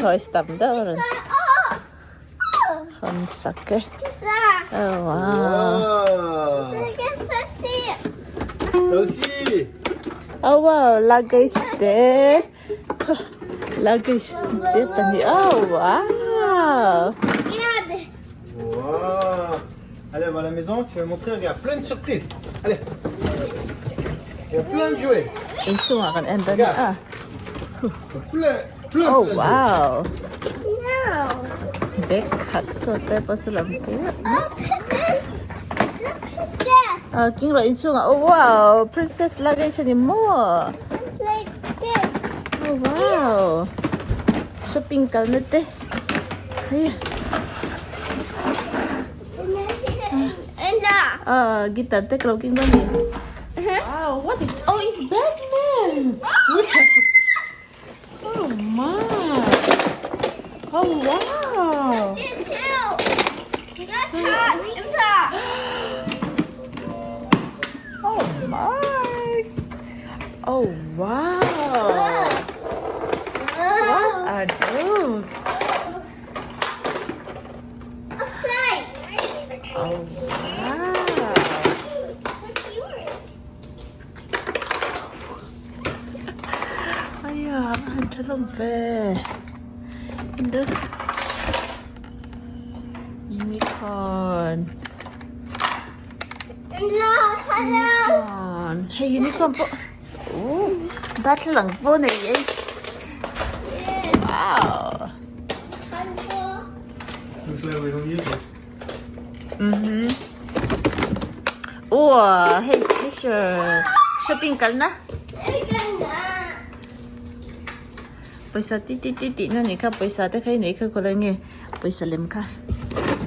Toys tam deuh a rawn hawn sak e. Oh wow. Oh wow, luggage te. Luggage te pahnih oh wow. Wow. Allez, on va à la maison, tu vas montrer, regarde, plein de surprises. Allez. Il y a plein de jouets. Inchungah kan en dawn a. Plein, plein, Oh plein de jouets. wow. Bag khat chu step a saw lam tur. Ah king rawh inchungah oh wow princess luggage a ni maw. Oh wow. Shopping kalna te. Hei. Ah guitar te ka lo keng dawn a ni. Wow what is oh it's Batman. Oh my. Oh wow. Oh nice. Oh wow. What are those? Oh wow. Aya a han tha hlawm ve. Unicorn. Unicorn. Hei unicorn pawh oh darthlalang pawh nei e. Wow. Mhm. Uwa hei treasure shopping kalna. Pawisa ti ti ti tihna nih kha pawisa te kha i neih kha khaw lai nge pawisa lem kha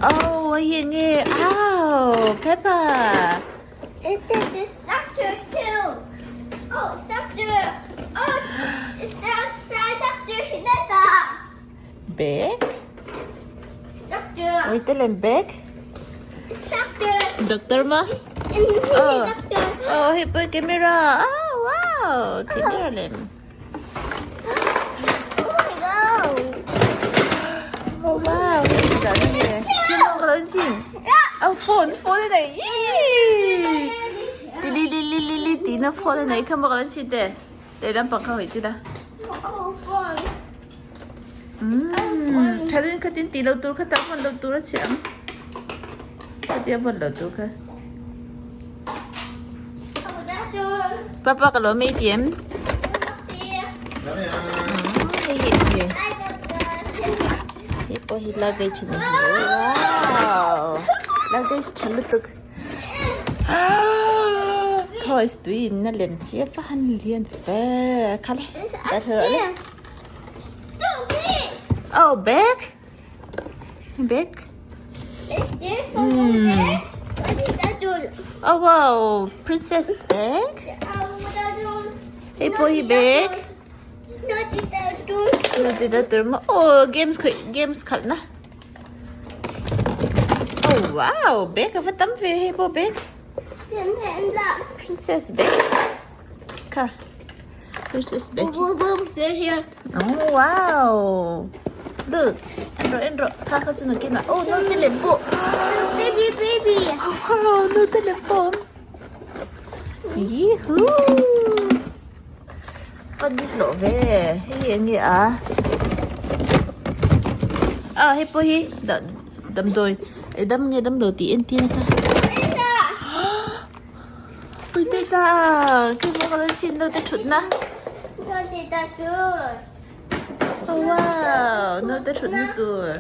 oh a hi enge ow pepper bag ui te lem bag doctor ma oh oh hei pawh camera oh wow camera lem. Oh wow, Oh phone phone này. Ti li li li li li ti na phone này không có lần chi te. Để đam bằng không ti da. Thadin khatin ti lo tur kha ta phone lo tur a chiang. Khatia phone lo tur kha. Papa ka lo mei ti em? Hei hi nge? Hei pawh hi luggage a ni wow! Luggage tha lutuk. Toys tui in a lem chi a va han lian ve kha le dah thei rawh le. Oh bag? Bag? Oh wow, princess bag? Hei pawh hi bag. Noti da tur maw? Oh, games khawih games khalh na. Oh wow, bag a va tam ve hei pawh bag. Princess bag. Kha. Princess bag. Oh wow. Look. En rawh en rawh. Kha kha chu nakin ah. Oh naute lem pawh. Baby baby. Oh wow, naute lem pawh. Yihoo. Ka ni hlawh ve. Hei eng nge a? Ah hei pawh hi damdawi dam nge damlo tih entir kha. Pui te ta khi pawh ka lo chhin deuh te thut na. Oh wow naute thut na tur.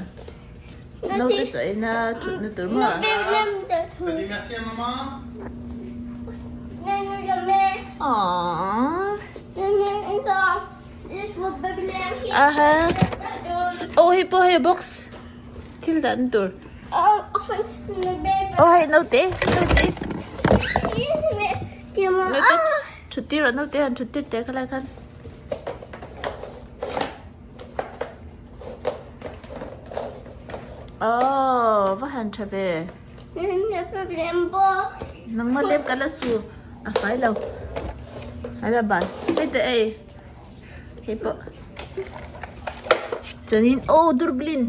Naute chaw ei na thut na tur maw. Aww. Aha. Oh hei pawh hei box thil dah na tur. Oh hei naute naute. Naute thut tir rawh naute han thut tir teh khalai khan. Oh va han tha ve. Nangma lem ka la su a fai lo. Hala ban. Hei te ei. Hei pawh. Chuanin aw durblin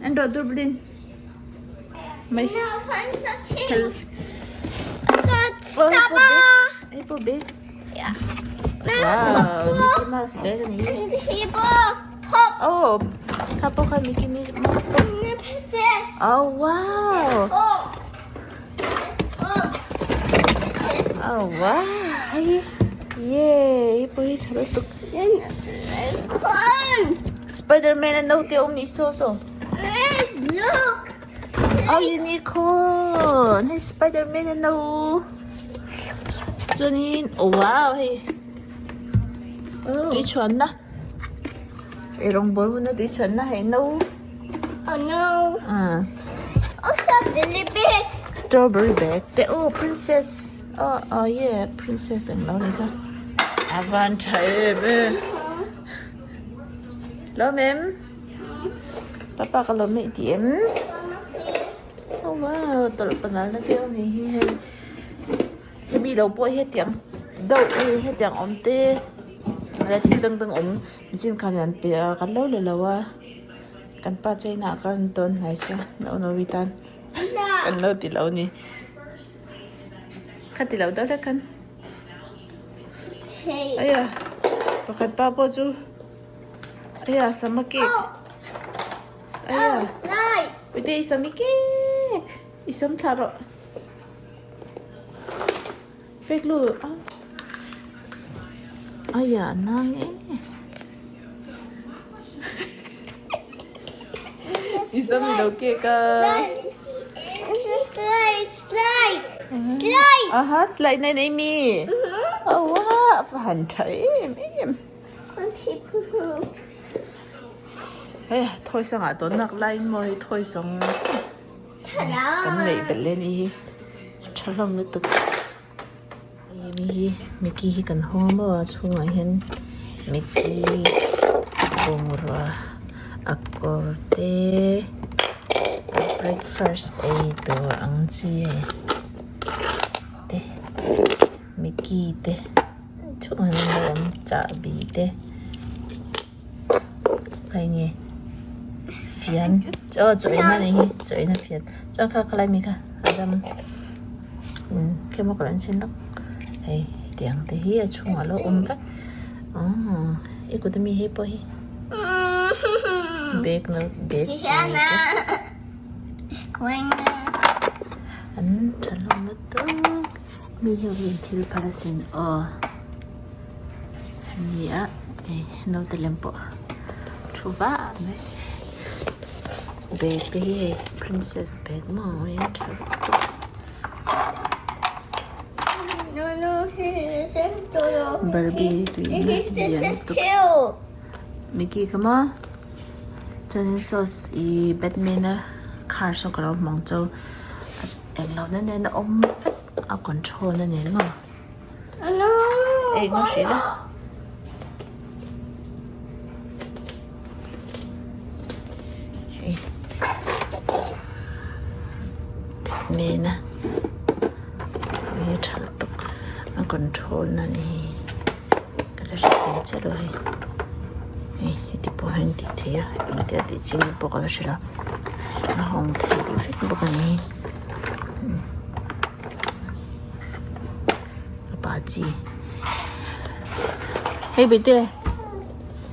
en rawh durblin mai hei pawh bag wow Mickey Mouse bag a ni aw kha pawh kha Mickey Mouse pawh oh wow Oh wow hei yay hei pawh hi tha lutuk Spiderman a naute awm ni saw saw Oh unicorn hei Spiderman a no chuanin oh wow hei tui chhuanna eirawng bawl huna tui chhuanna hei no Oh no. Oh strawberry bag. Strawberry bag te oh princess oh oh yeah princess ang lo ni kha a van tha em em lawm em papa ka lawm i ti em oh wow tawlh panal na te awm hi hei hemi lo pawh hi hetiang deuh hei hetiang awm te leh thil dang dang awm chin khan an pe a kan lo la lo a kan pa china ah khan tawn hnai se no no i tan kan lo ti lo ni kha ti lo deuh hlek khan aya pakhat pa pawh chu aya sama cake aya puite i sami cake i sam thla rawh. Fake lu a aya nang e i sam i lo cake a Slide slide slide aha slide na nei mi awa a han tha em em hei thawi sangah tawn nak laiin maw hei thawi sawng Kan neih belh leh anih hi tha hlawm lutuk hei mi hi mickey hi kan hawng a maw a chhungah hian mickey bungrua a kawr te a breakfast ei tur ang chi hei te mickey te chhungah hian an lo awm chahbi te. Kai nge fian chaw chaw ei na nih hi chaw ei na fian chuan kha khalai mi kha a dam chemical an sin lawk hei tiang te hi a chhungah alo awm vek aw i kut ami hei pawh hi bag no bag an tha hlawm lutuk mi ho hian thil phal asin aw. Ni a hei naute lem pawh thu vah mai bag te hi hei princess bag maw ang hian tha lutuk. Barbie tuina lian lutuk Mickey kha maw chuanin sauce ih batman a car saw ka lo hmu ang chu englo na nen a awm vek a control na nen maw. Eng a hrilh a. Hei Batman a hei tha lutuk a control na ni hi ka la hrethiam chiah lo hei hei heti pawh hian tih theih a engtia tih chi nge pawh ka la hre lo a hawng theih vek bawk a ni. Apache hei bete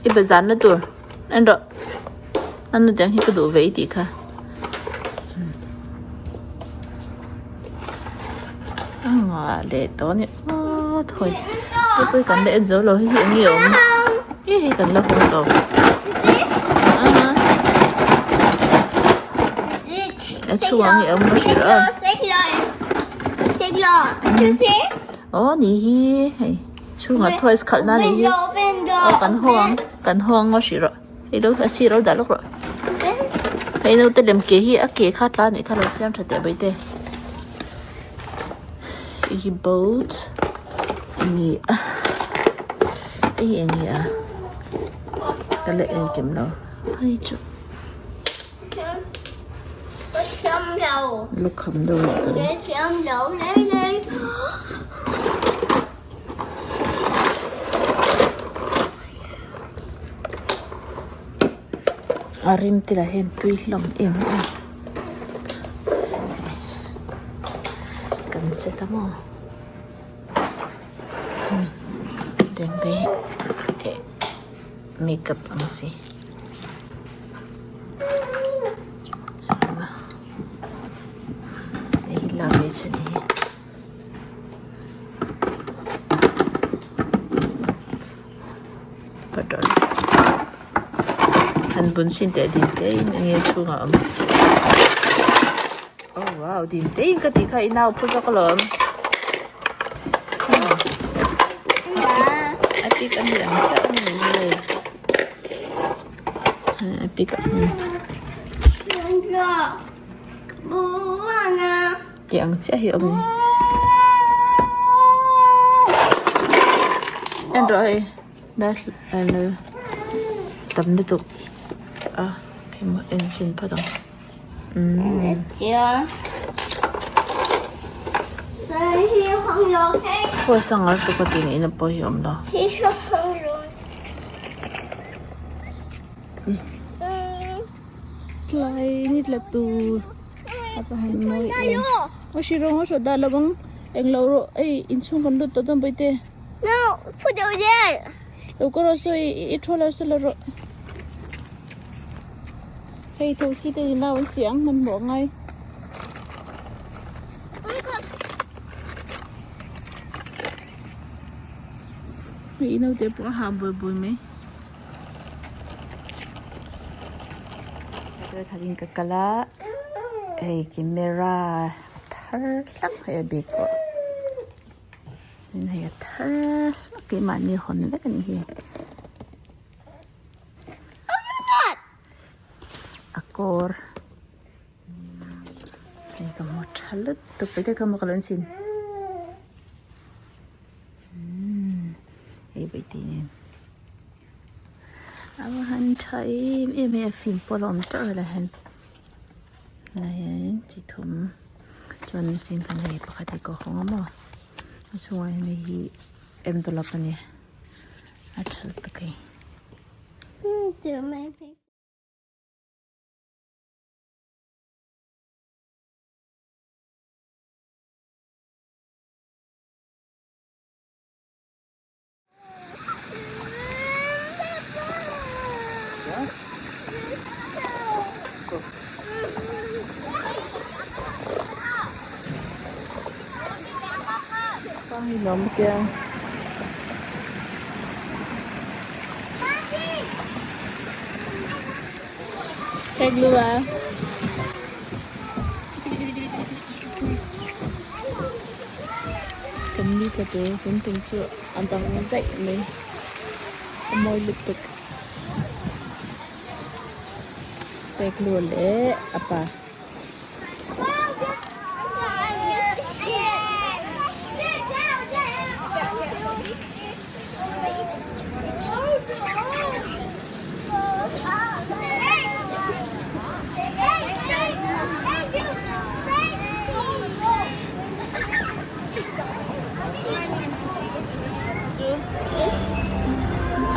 i bazar na tur en rawh a nu tiang hi ka duh ve i tih kha a ngah leh tawh a ni aw thawi hei pawh hi kan la en zo lo hei hi eng nge a awm hei hi kan la hawng lo a chhungah nge a awm ka hrilh a. Aw ni hi hei chhungah toys khalh na ni hi aw kan haw ang kan haw ang aw hrih rawh hei lo a sir lo dah lawk rawh hei naute lem ke hi a ke kha tla anih kha lo siam tha teh mai te hei hi boat a ni a hei hi eng nge a ka la enkim lo hei chu. Lukham deuh leh ka ring. A rim te lah hian tui hlawm em em kan set a maw tiang te hi eh makeup ang chi hei hi luggage a ni hi. Han bun chhin teh dim te in enge chhungah a awm oh wow dim te in ka tih kha i nau phur zawk alawm a pic a ni ang chiah a ni hei a pic a Tih ang chiah hi a awm a ni. En rawh hei darthlalang tam lutuk a emaw en chhin phawt ang umm. Khawi sanghal tuk a tih ngaihna pawh hi a awm lo. Tlai ni tla tur a va han mawi em aw hri rawng a hrawt dah lo ang englo rawh hei inchhung kan lut tawh dawn bawihte lo ka rawh saw i thu lo saw la rawh hei thosi te in nau an siam hmanhmawh a ngai. Hei naute pawh a hah buai buai mai. Khalin ka kal a hei camera a thar hlak hei a bag pawh tin hei a thar hlak keimahni hawn vek a nih hi a kawr hei ka hmu tha lutuk paite ka hmu ka lo enchhin. Hei bawihtei nen a va han tha em em hei a fim pawh a awm teuh helai hian helai hian chi thum chuan ching khan hei pakhat hi ka hawng a maw a chhungah hian hei hi envelope a ni a tha lutuk hei. Kan ni tla tur kan tum chu a dang zaih mai a mawi lutuk pek lu leh a pa.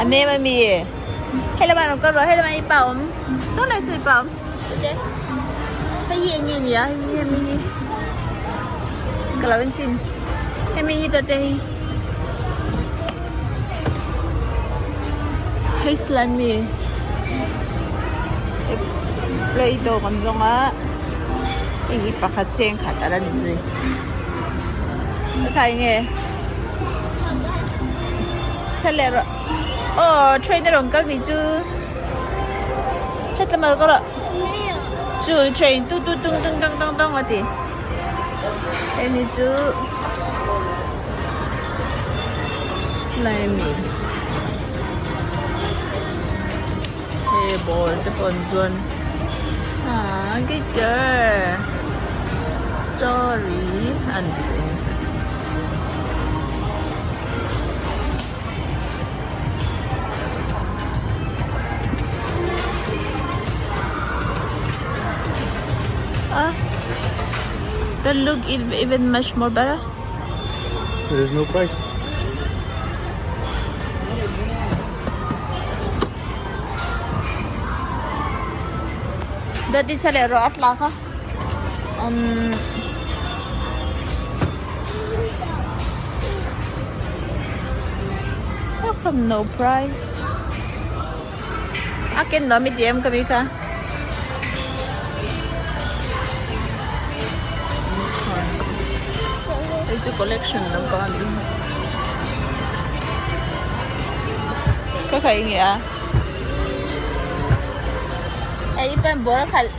A nem a mi hei lamah rawn kal rawh hei lamah i pa awm saw lai saw i pa awm hei hi eng nge ni a hei hi hemi hi ka lo en chhin hemi hi tawh te hi hei slime mi play doh kan zawng a hei hi pakhat cheng khat a la ni zui a eng nge chhe leh rawh aw train a rawn kal ni chu hetlai ah ka rawh chu train tu tu tung tung tang tang tang a ti hemi chu slimy he ball te pawh an zuan ah good girl sorry an ti leh nasa. Ah, that look even much more better. There is no price. Dawt i chhe leh rawh a tla kha. Um. How come no price? A ken lo mi ti em ka mi kha. Hei chu collection lampang a ni. Ka khai nge a. Hei i pan ball a khalh.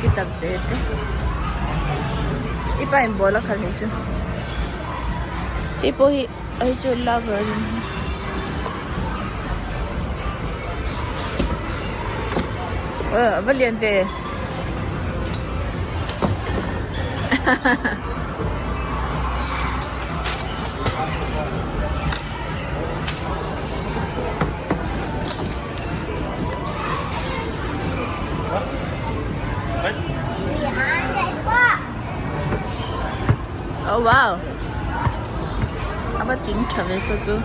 Guitar te te. I pa in ball a khalh hei chu. Hei pawh hi hei chu lover a ni. Aw a va lian ve. Oh wow. A va ting tha ve saw chu.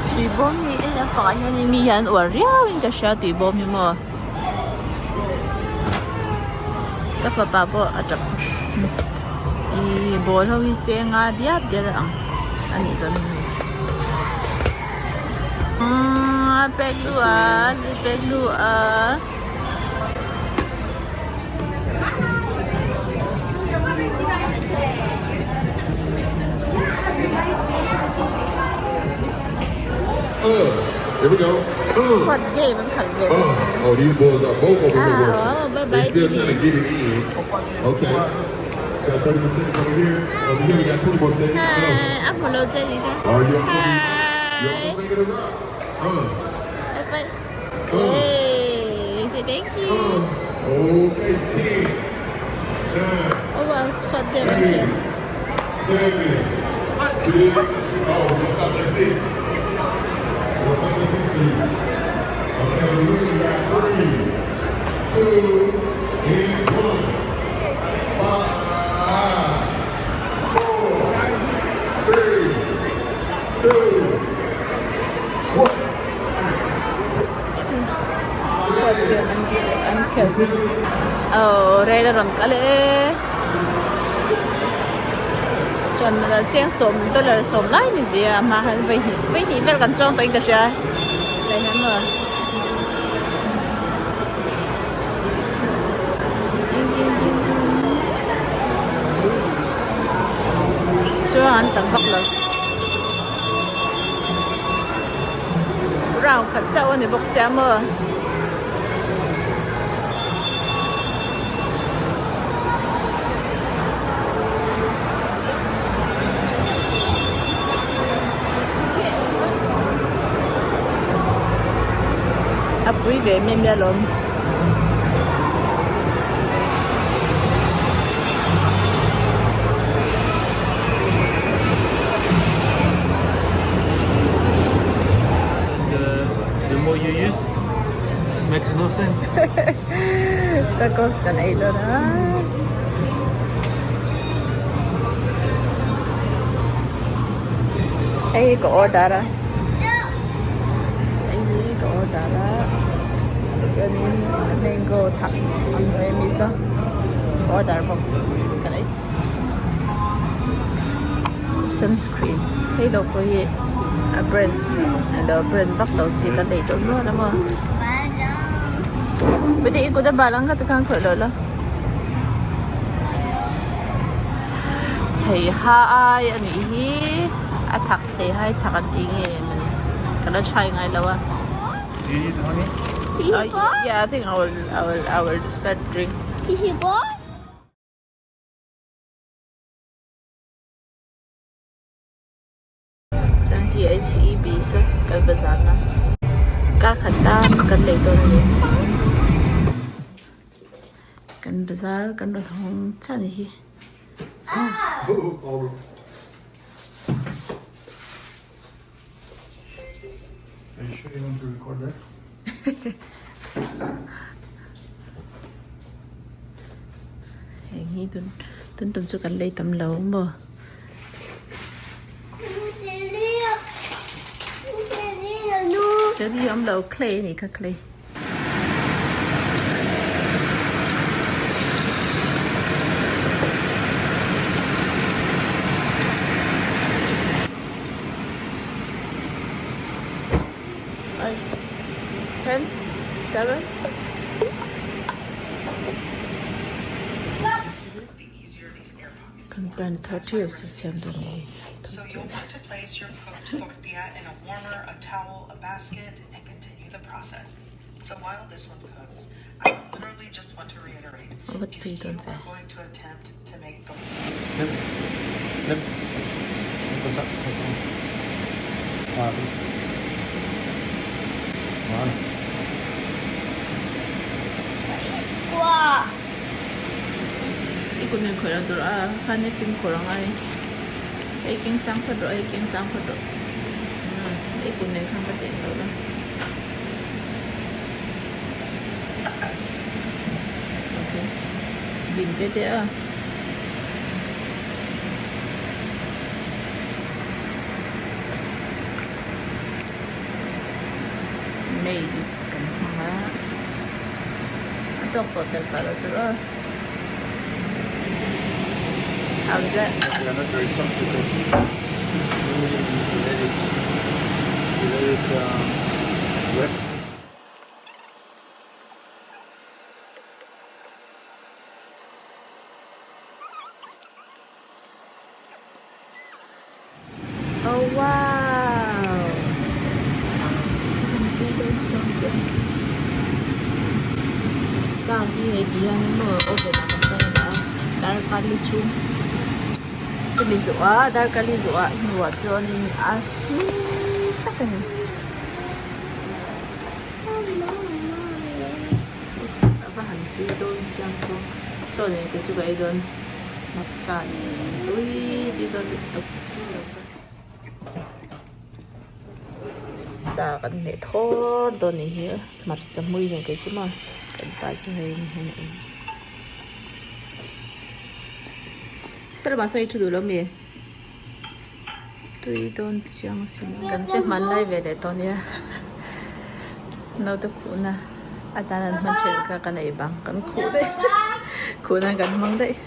Tui bawm hi hei a fah hianin mi hian uar riauin ka hria tui bawm hi maw ka fapa pawh a tap ihh ball ho hi cheng a diat diat a ang a nih dawn hi ahh a pek lu a a pek lu a. Squad game an khalh ve dawn a bye bye hi a hmu lo che ni kha hi bye bye Hey, say thank you. Oh wow, squad game an khel. Squad game an an khel aw rel a rawn kal e chuan chiang sawm dollar sawm lai ni ve a hma khan vawi hnih vawi hnih vel kan chuang tawhin ka hria tlai hian maw chuan an tam vak lo. Round khat chauh a ni bawk sia maw. A pui ve em em alawm. The more you use, makes no sense. Tacos kan ei dawn a. Hei hi ka order a. Hei hi ka order a. Chuanin mango thak ang mai a mi saw. Ka order bawk. Kan ei. Sunscreen hei lo pawh hi a brand alo brand vak lo chi ka nei tawh nual a maw pute i kut a bal ang kha tikhan khawih lo la hei ha ai a nih hi a thak thei hai thak an tih nge mawni ka la try ngai lo a. Yeah, I think I will, I will, I will start drink. Chuan HEB saw kal bazar na kar khat tan kan lei dawn a ni. Kan bazar kan rawn hawng chiah a ni hi. Are you sure you want to record that? hi tun tun tum chu kan lei tam lo maw. Cherry awm lo clay a nih kha clay. 10, 7. Kan pan tortillas a siam dawn a ni tortillas. A va tui dawn ve. I kut hmel khawih lo tur a khan i fimkhur ang a hei keng sang phawt rawh hei keng sang phawt rawh i kut nen khan va teh lo la. Okay din te te a. Maize kan hmang a a tawk tawh tel tah lo tur aw how is that? They are not very soft because normally you need to let it to let it um, rest. Oh wow! An tui dawn chuang te. Sa hi hei ti hian in maw oven ah kan pan a dah a darkar li chhung chumi zawh ah darkar li zawh ah hnuah chuanin a hmin tlat a ni. A va han tui dawn chiang pawh chaw nen kei chu ka ei dawn hmawcha nen tui tui dawn lutuk sa kan hmeh thawr dawn nih hi hmarcha hmui nen kei chu maw kan pa chu hei ni hian a ei salamah sawn i thu duh lo mi tui dawn chiang sin kan che hman lai ve leh tawh nia naute khuhna atan an hman then kha ka nei bang kan khuh daih khuh nan kan hmang daih.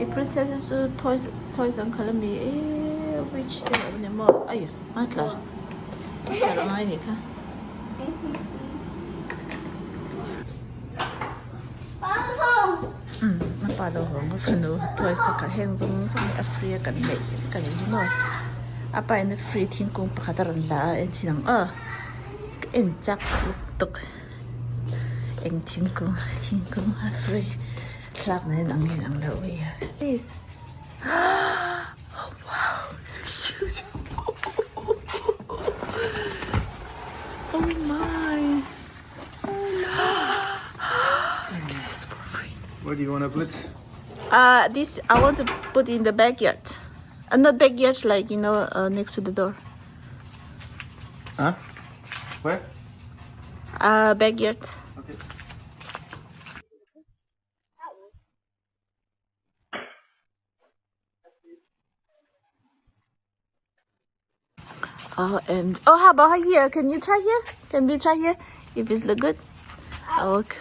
I princess hi chu toys toys an khalh ami eee witch te a awm a ni maw ai a tla a hriat a ngai a nih kha. A pa lo hawng a fanu toys te kha heng zawng zawng hi a free a kan neih vek a ni hi maw a pa in a free thingkung pakhat a rawn la a en chhin ang aw ka en chak lutuk eng thingkung thingkung a free thlalak nen ang nge ang lo this oh wow so huge oh my. This is for free. Where do you want to put? Uh, this I want to put in the backyard. Uh, not backyard, like you know, uh, next to the door. Huh? Where? Uh, backyard. Okay. Oh, and oh, how about here? Can you try here? Can we try here? If it's look good. Okay.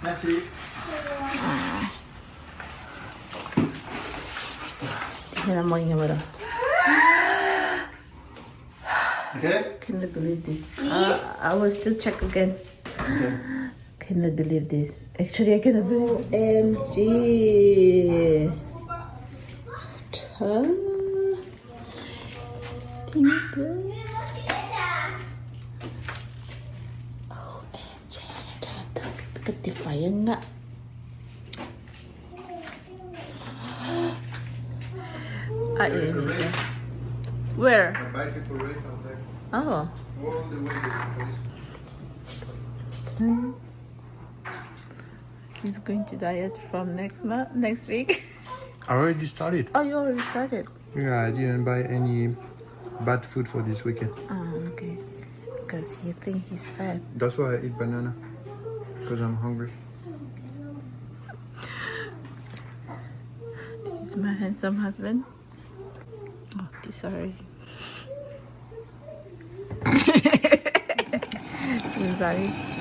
Merci. Okay. Cannot believe this. Uh, I will still check again. Okay. Cannot believe this. Actually, I cannot believe. OMG. Tha. Thingpui. OMG. Tha tak ka ti fai anga. A e ni se. Where? A bicycle race outside. Oh. All the way to the police. He's going to diet from next month, next week. I already started. Oh, you already started. Yeah, I didn't buy any bad food for this weekend. Ah, okay. Because he think he's fat. That's why I eat banana. Because I'm hungry. This is my handsome husband. Oh, sorry. I'm sorry.